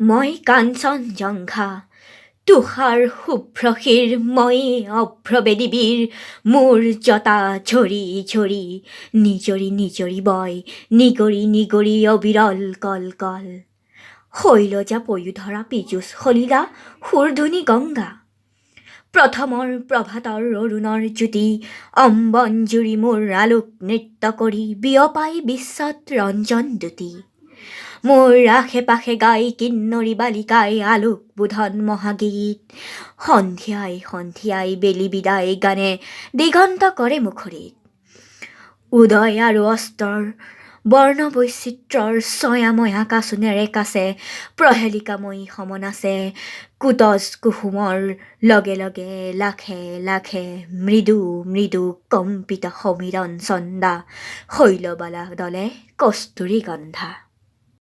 মই কাঞ্চনজংঘা। তুষাৰ শুভ্ৰ শিৰ, মই অভ্ৰবেদী বীৰ। মোৰ জটা ঝৰি ঝৰি নিজৰি নিজৰি বয়, নিগৰি নিগৰি অবিৰল কল কল। শৈলজা পয়োধৰা পীযুষ সলিলা সুৰধুনী গংগা। প্ৰথমৰ প্ৰভাতৰ অৰুণৰ জ্যোতি অম্বন জুৰি মোৰ আলোক নৃত্য কৰি বিয়পাই বিশ্বত ৰঞ্জন দ্যুতি। মোৰ আশে পাশে গাই কিন্নৰী বালিকাই আলোক বোধন মহাগীত। সন্ধিয়াই সন্ধিয়াই বেলি বিদায় গানে দিগন্ত কৰে মুখৰিত। উদয় আৰু অস্তৰ বৰ্ণ বৈচিত্ৰ্যৰ ছয়াময়া কাচোনেৰে কাচে প্ৰহেলিকাময়ী সমনাচে। কুটজ কুসুমৰ লগে লগে লাখে লাখে মৃদু মৃদু কম্পিত সমীৰণ চন্দা শৈলবালা দলে কস্তুৰী গন্ধা।